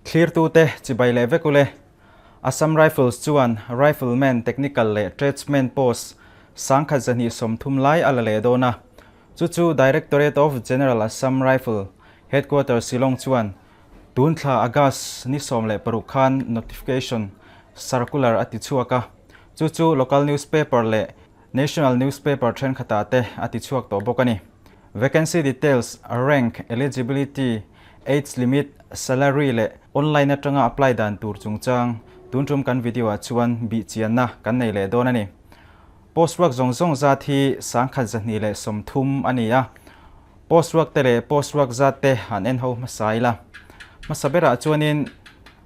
Thlirtute chibai leh vek ule. Assam Rifles chuan Rifleman, Technical leh Tradesman post 1230 lai a la leh dawn a. Chu chu Directorate of General Assam Rifle, Headquarters Shillong chuan tun thla August ni 16 khan notification circular a ti chhuak a. Chu chu local newspaper leh National newspaper thenkhatah te a ti chhuak tawh bawk a ni. Vacancy details, rank, eligibility, age limit, salary leh online atanga apply dan tur chungchang tun tum kan video ah chuan bih chianna kan nei leh dawn a ni. Post work zawng zawng zat hi 1230 a ni a. Post work te leh post work zat te han en ho hmasa ila. Hmasa berah chuanin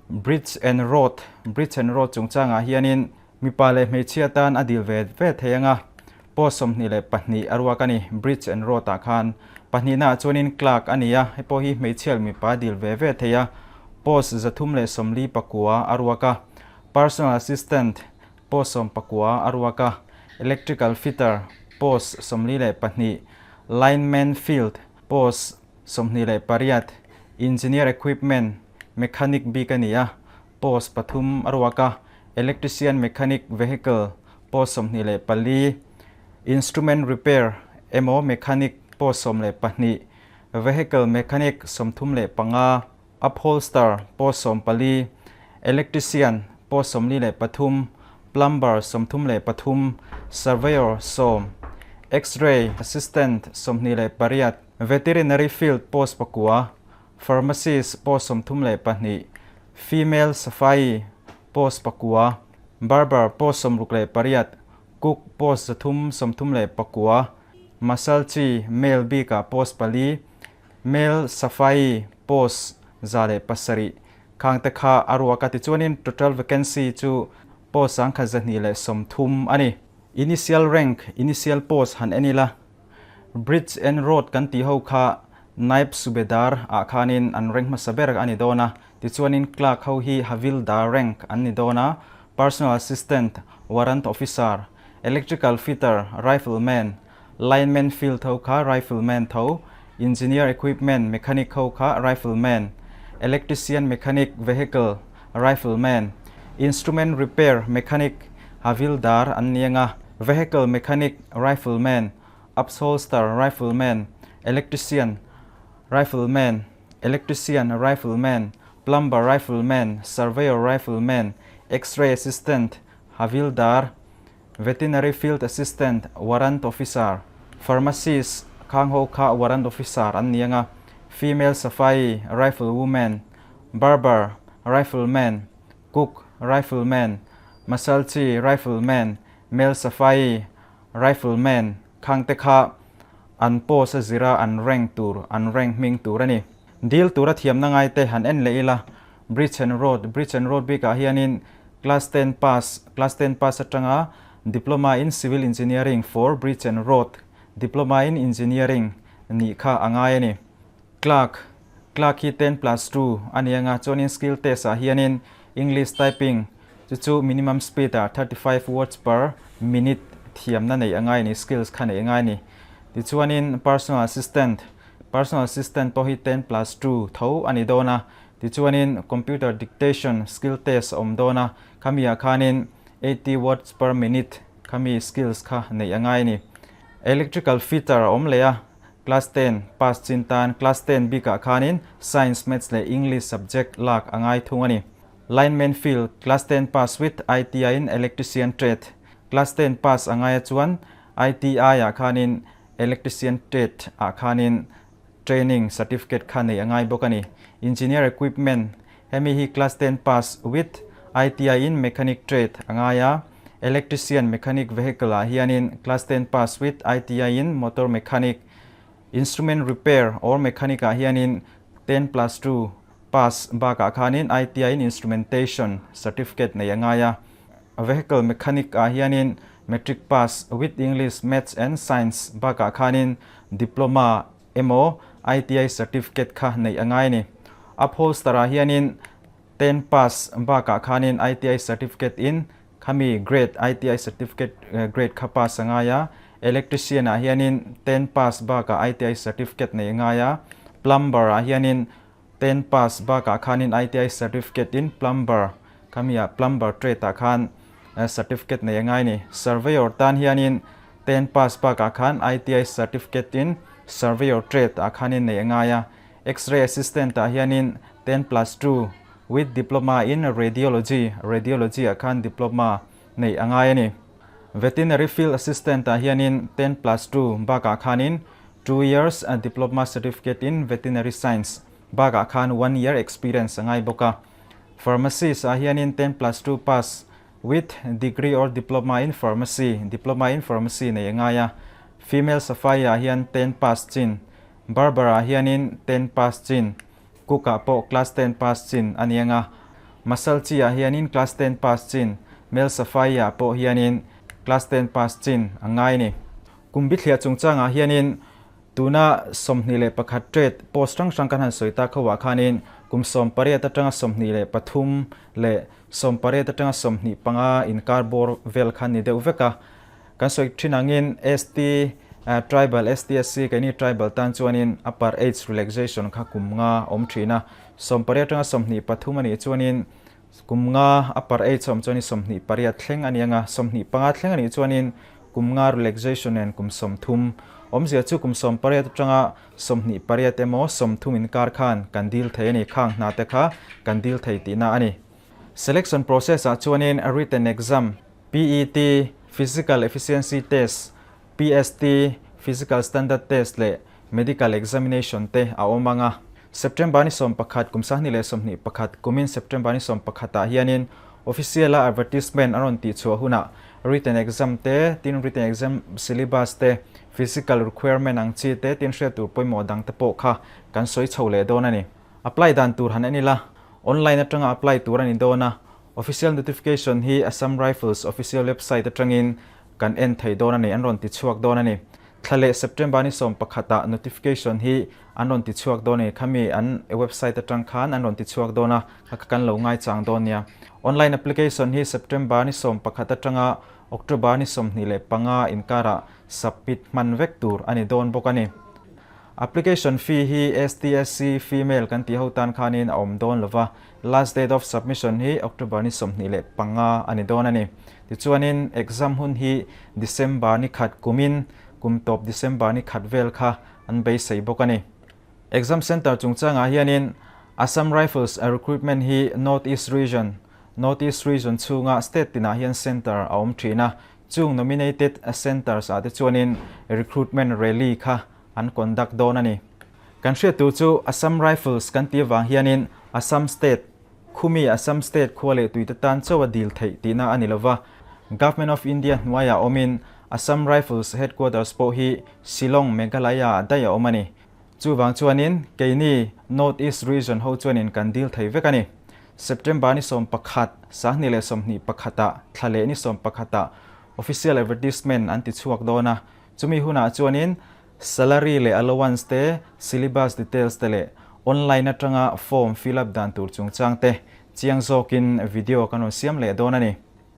Bridge and Road, Bridge and Road chungchangah hianin Mipa leh hmeichhia tan a dil ve ve thei anga, post 22 a ruak a ni, Bridge and Road ah khan. Pahnihna ah chuanin clerk a ni a, hei pawh hi hmeichhia leh mipa a dil ve ve thei a, post 349 a ruak a. Personal Assistant, post 19 a ruak a. Electrical Fitter, post 42, Lineman Field, post 28, Engineer Equipment, Mechanic bik a ni a, post pathum a ruak a, Electrician Mechanic Vehicle post 24, Instrument Repair emaw Mechanic post 12, Vehicle Mechanic 35, Upholster post 14, Electrician post 43, Plumber 33, Surveyor 10, X-ray Assistant 28, Veterinary Field post 9, Pharmacist post 32, Female Safai post 9, Barber post 68, Cook post 339, Masalchi male bikah post 4, Male Safai post 107 khang te kha a ruak a tichuanin total vacancy chu post 1230 a ni. Initial rank, initial post han en ila. Bridge and Road kan tih ho kha Naib Subedar ah khanin an rank hmasa ber a ni dawn a, tichuanin Clerk ho hi Havildar rank an ni dawn a, Personal Assistant, Warrant Officer, Electrical Fitter, Rifleman, Lineman Field ho kha Rifleman tho, Engineer Equipment Mechanic ho kha Rifleman, Electrician Mechanic Vehicle, Rifleman, Instrument Repair Mechanic, Havildar an ni anga, Vehicle Mechanic, Rifleman, Upholster, Rifleman, Electrician, Rifleman, Electrician, Rifleman, Plumber, Rifleman, Surveyor, Rifleman, X-ray Assistant, Havildar, Veterinary Field Assistant, Warrant Officer, Pharmacist, khang ho kha Warrant Officer an ni anga, Female Safai, Riflewoman, Barber, Rifleman, Cook, Rifleman, Masalchi, Rifleman, Male Safai, Rifleman, khang te kha an post a zira an rank tur, an rank hming tur a ni. Dil tura thiamna ngai te han en leh ila, Bridge and Road, Bridge and Road bikah hianin Class 10 pass, Class 10 pass atanga Diploma in Civil Engineering for Bridge and Road, Diploma in Engineering nih kha a ngai a ni. Clerk, Clerk hi 10 plus 2 a ni anga chuanin skill test ah hianin English typing chu chu minimum speed ah 35 words per minute thiamna neih a ngai a ni, skills kha neih a ngai a ni. Tichuanin Personal Assistant, Personal Assistant pawh hi 10 plus 2 tho a ni dawn a, tichuanin Computer Dictation skill test a awm dawn a, khami ah khanin 80 words per minute khami skills kha neih a ngai a ni. Electrical fitter a awm leh a, Class 10 pass chin tan Class 10 bikah khanin Science, Maths leh English subject lak a ngai thung a ni. Lineman field Class 10 pass with ITI in Electrician trade Class 10 pass a ngai a chuan ITI ah khanin Electrician trade ah khanin training certificate kha nei a ngai bawk a ni. Engineer equipment hemi hi Class 10 pass with ITI in Mechanic trade a ngai a, Electrician mechanic vehicle ah hianin Class 10 pass with ITI in Motor mechanic, Instrument repair or mechanic ah hianin 10 plus 2 pass bakah khanin ITI in Instrumentation certificate nei a ngai a. Vehicle mechanic ah hianin Matric pass with English, Maths and Science bakah khanin Diploma emaw ITI certificate kha neih a ngai a ni. Upholster ah hianin 10 pass bakah khanin ITI certificate in khami grade ITI certificate grade kha pass a ngai a, Electrician ah hianin 10 pass bakah ITI certificate neih a ngai a, Plumber ah hianin. Ten pass bakah khanin ITI certificate in plumber khami ah plumber trade ah khan certificate nei a ngai a ni. Surveyor tan hianin ten pass bakah khan ITI certificate in surveyor trade ah khanin nei a ngai a. X-ray assistant ah hianin 10+2 with diploma in radiology, radiology ah khan diploma nei a ngai a ni. Veterinary field assistant ah hianin 10+2 bakah khanin 2 years diploma certificate in veterinary science bakah khan 1 year experience a ngai bawk a. Pharmacist ah hianin 10+2 pass with degree or diploma in pharmacy, diploma in pharmacy nei a ngai a. Female safai ah hian 10 pass chin, barber ah hianin 10 pass chin, cook ah pawh class 10 pass chin a ni anga. Masalchi ah hianin class 10 pass chin, male safai ah pawh hianin class 10 pass chin a ngai a ni. Kum bithliah chungchangah hianin tuna 21 trade post hrang hrang kan han sawi tak ho ah khanin kum 18 atanga 23 leh 18 atanga 25 inkar bawr vel khan ni deuh vek a. Kan sawi thin angin ST tribal STSC keini tribal tan chuanin upper age relaxation kha kum nga awm thin a. 18 atanga 23 a nih chuanin kum nga upper age a awm chuanin 28 thleng a ni anga, 25 thleng a nih chuanin kum nga relaxation nen kum 30 awmzia chu kum 18 atanga 28 emaw 30 inkar khan kan dil thei a ni. Khang hna te kha kan dil thei tihna a ni. Selection process ah chuanin written exam, PET, Physical Efficiency Test, PST, Physical Standard Test leh Medical Examination te a awm ang a. September ni 11 kum 2021 kumin September ni 11 ah hianin official a advertisement an rawn tih chhuah hunah written exam te, tin written exam syllabus te, physical requirement ang chi te, tin hriat tur pawimawh dang te pawh kha kan sawi chho leh dawn a ni. Apply dan tur han en ila, online atanga apply tur a ni dawn a, official notification hi Assam Rifles official website atangin kan en thei dawn a ni, an rawn ti chhuak dawn a ni. Thla leh September ni 11 ah notification hi an rawn ti chhuak dawn a ni, khami an website atang khan an rawn ti chhuak dawn a, kha kha kan lo ngaichang dawn nia. Online application hi September ni 11 atanga October ni 25 inkarah submit hman vek tur a ni dawn bawk a ni. Application fee hi STSC female kan tih ho tan khanin a awm dawn lova, last date of submission hi October ni 25 a ni dawn a ni. Tichuanin exam hun hi December ni khat kumin kum tawp December ni khat vel kha an beisei bawk a ni. Exam center chungchangah hianin Assam Rifles recruitment hi North East Region, North East Region chhunga state tinah hian center a awm thin a, chung nominated centers ah te chuanin recruitment rally kha an conduct dawn a ni. Kan hriat tur chu Assam Rifles kan tih avang hianin Assam State, khumi Assam State khua leh tuite tan chauh a dil theih tihna a ni lova, Government of India hnuaiah awmin Assam Rifles headquarters pawh hi Shillong, Meghalaya ah daih a awm a ni. Chuvang chuanin keini North East Region ho chuanin kan dil thei vek a ni. September ni 11, 2021 ah thla leh ni 11 ah official advertisement an ti chhuak dawn a, chumi hunah chuanin salary leh allowance te, syllabus details te leh online atanga form fill up dan tur chungchang te chiang zawkin video kan rawn siam leh dawn a ni.